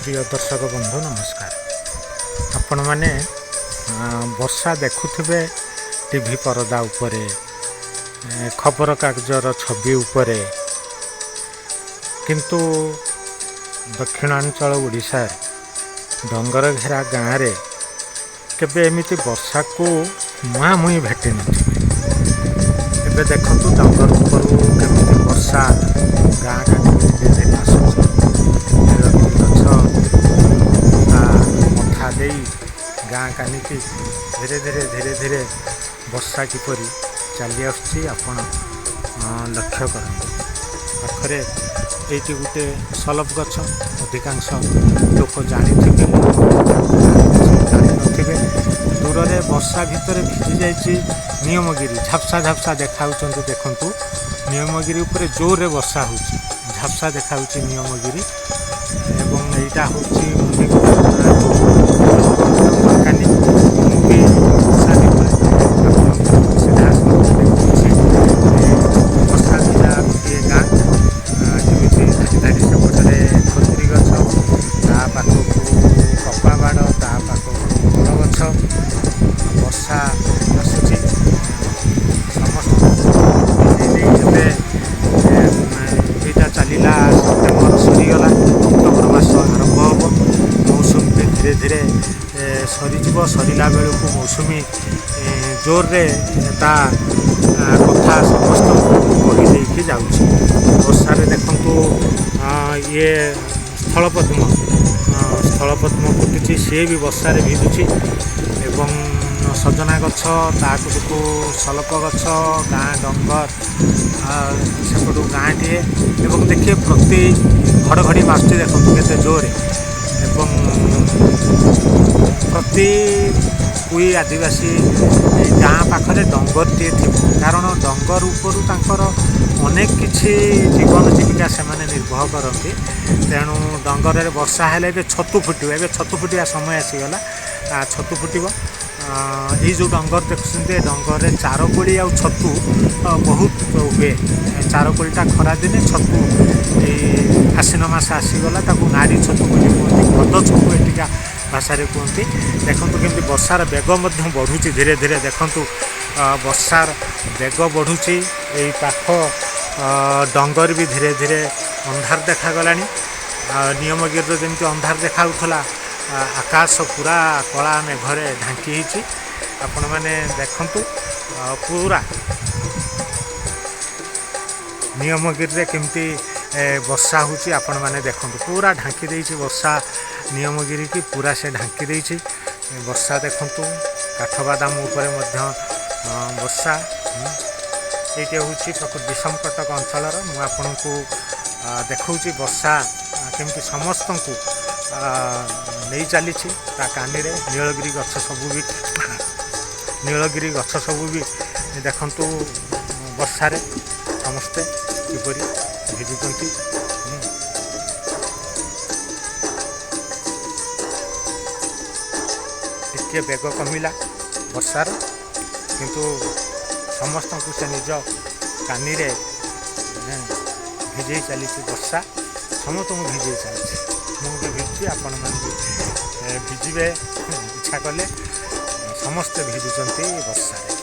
ପ୍ରିୟ ଦର୍ଶକ ବନ୍ଧୁ, ନମସ୍କାର। ଆପଣମାନେ ବର୍ଷା ଦେଖୁଥିବେ ଟିଭି ପରଦା ଉପରେ, ଖବରକାଗଜର ଛବି ଉପରେ, କିନ୍ତୁ ଦକ୍ଷିଣାଞ୍ଚଳ ଓଡ଼ିଶାରେ ଡଙ୍ଗର ଘେରା ଗାଁରେ କେବେ ଏମିତି ବର୍ଷାକୁ ମୁହାଁମୁହିଁ ଭେଟି ନଥିବେ। ଏବେ ଦେଖନ୍ତୁ, ଡଙ୍ଗର ଉପରୁ କେମିତି ବର୍ଷା ଗାଁ କାନିକି ଧୀରେ ଧୀରେ ଆସୁଛି। ନୀଳଗିରି ଗଛ ତା ମଥା ଦେଇ ଗାଁ କାନିକି ଧୀରେ ଧୀରେ ଧୀରେ ଧୀରେ ବର୍ଷା କିପରି ଚାଲି ଆସୁଛି, ଆପଣ ଲକ୍ଷ୍ୟ କରନ୍ତୁ। ପାଖରେ ଏଇଠି ଗୋଟେ ସଲପ ଗଛ, ଅଧିକାଂଶ ଲୋକ ଜାଣିଥିବେ, ଜାଣିନଥିବେ। ଦୂରରେ ବର୍ଷା ଭିତରେ ଭିଜି ଯାଇଛି ନିୟମଗିରି, ଝାପ୍ସା ଝାପ୍ସା ଦେଖାଉଛନ୍ତି। ଦେଖନ୍ତୁ, ନିୟମଗିରି ଉପରେ ଜୋରରେ ବର୍ଷା ହେଉଛି, ଝାପ୍ସା ଦେଖାଉଛି ନିୟମଗିରି। ଏବଂ ଏଇଟା ହେଉଛି କାନି। ମୁଁ ବି ବର୍ଷା ଭିତରେ ଆପଣଙ୍କୁ ସିଧାସଳଖ ଦେଖାଉଛି ବର୍ଷା ଭିଜା ଗୋଟିଏ ଗାଁ କେମିତି ଧାଡ଼ି ଧାଡ଼ି। ସେପଟରେ ଖଜୁରୀ ଗଛ, ତା ପାଖକୁ କପା ବାଡ଼, ତା ପାଖକୁ ବର ଗଛ। ବର୍ଷା ଆସୁଛି ସମସ୍ତଙ୍କୁ ଭିଜେଇ ଦେଇ। ଏବେ ଏଇଟା ଚାଲିଲା, ସେପ୍ଟେମ୍ବର ସରିଗଲା, ଅକ୍ଟୋବର ମାସ ଆରମ୍ଭ ହେବ। ମୌସୁମୀ ବି ଧୀରେ ଧୀରେ ସରିଯିବ। ସରିଲା ବେଳକୁ ମୌସୁମୀ ଜୋରରେ ତା କଥା ସମସ୍ତଙ୍କୁ କହିଦେଇକି ଯାଉଛି ବର୍ଷାରେ। ଦେଖନ୍ତୁ, ଇଏ ସ୍ଥଳପଦ୍ମ, ସ୍ଥଳପଦ୍ମ ଫୁଟୁଛି, ସିଏ ବି ବର୍ଷାରେ ଭିଜୁଛି। ଏବଂ ସଜନା ଗଛ, ତାକୁ ସଲପ ଗଛ, ଗାଁ ଡଙ୍ଗର ସେପଟୁ ଗାଁଟିଏ। ଏବଂ ଦେଖିବେ, ପ୍ରତି ଘଡ଼ଘଡ଼ି ମାରୁଛି, ଦେଖନ୍ତୁ କେତେ ଜୋରରେ। ଏବଂ ପ୍ରତି କୁଇ ଆଦିବାସୀ ଗାଁ ପାଖରେ ଡଙ୍ଗରଟିଏ ଥିବ, କାରଣ ଡଙ୍ଗର ଉପରୁ ତାଙ୍କର ଅନେକ କିଛି ଜୀବନ ଜୀବିକା ସେମାନେ ନିର୍ବାହ କରନ୍ତି। ତେଣୁ ଡଙ୍ଗରରେ ବର୍ଷା ହେଲେ ଏବେ ଛତୁ ଫୁଟିବ। ଏବେ ଛତୁ ଫୁଟିବା ସମୟ ଆସିଗଲା, ଛତୁ ଫୁଟିବ। ଏଇ ଯେଉଁ ଡଙ୍ଗର ଦେଖୁଛନ୍ତି, ଏ ଡଙ୍ଗରରେ ଚାରକୋଳି ଆଉ ଛତୁ ବହୁତ ହୁଏ। ଚାରକୋଳିଟା ଖରାଦିନେ, ଛତୁ ଏଇ ଆଶ୍ୱିନ ମାସ ଆସିଗଲା। ତାକୁ ନାରୀ ଛତୁ ବୋଲି କୁହନ୍ତି, ଗଦ ଛତୁ ଏଠିକା ଭାଷାରେ କୁହନ୍ତି। ଦେଖନ୍ତୁ କେମିତି ବର୍ଷାର ବେଗ ମଧ୍ୟ ବଢ଼ୁଛି ଧୀରେ ଧୀରେ। ଦେଖନ୍ତୁ, ବର୍ଷାର ବେଗ ବଢ଼ୁଛି। ଏଇ ପାଖ ଡଙ୍ଗର ବି ଧୀରେ ଧୀରେ ଅନ୍ଧାର ଦେଖାଗଲାଣି। ନିୟମଗିରିର ଯେମିତି ଅନ୍ଧାର ଦେଖାଯାଉଥିଲା, ଆକାଶ ପୁରା କଳା ମେଘରେ ଢାଙ୍କି ହେଇଛି। ଆପଣମାନେ ଦେଖନ୍ତୁ, ପୁରା ନିୟମଗିରିରେ କେମିତି ବର୍ଷା ହେଉଛି। ଆପଣମାନେ ଦେଖନ୍ତୁ, ପୁରା ଢାଙ୍କି ଦେଇଛି ବର୍ଷା ନିୟମଗିରିକି, ପୁରା ସେ ଢାଙ୍କି ଦେଇଛି ବର୍ଷା। ଦେଖନ୍ତୁ, କାଠବାଦାମ ଉପରେ ମଧ୍ୟ ବର୍ଷା। ଏଇଟି ହେଉଛି ପ୍ରକୃତ ବିଷମକଟକ ଅଞ୍ଚଳର। ମୁଁ ଆପଣଙ୍କୁ ଦେଖାଉଛି ବର୍ଷା କେମିତି ସମସ୍ତଙ୍କୁ ନେଇ ଚାଲିଛି ତା କାନିରେ। ନୀଳଗିରି ଗଛ ସବୁ ବି, ନୀଳଗିରି ଗଛ ସବୁ ବି ଦେଖନ୍ତୁ, ବର୍ଷାରେ ସମସ୍ତେ କିପରି ଭିଜୁଛନ୍ତି। ଟିକେ ବେଗ କମିଲା ବର୍ଷାର, କିନ୍ତୁ ସମସ୍ତଙ୍କୁ ସେ ନିଜ କାନିରେ ଭିଜେଇ ଚାଲିଛି। ବର୍ଷା ସମସ୍ତଙ୍କୁ ଭିଜେଇ ଚାଲିଛି। ମୁଁ ବି ଭିଜୁଛି, ଆପଣମାନେ ବି ଭିଜିବେ ଇଚ୍ଛା କଲେ। ସମସ୍ତେ ଭିଜୁଛନ୍ତି ବର୍ଷାରେ।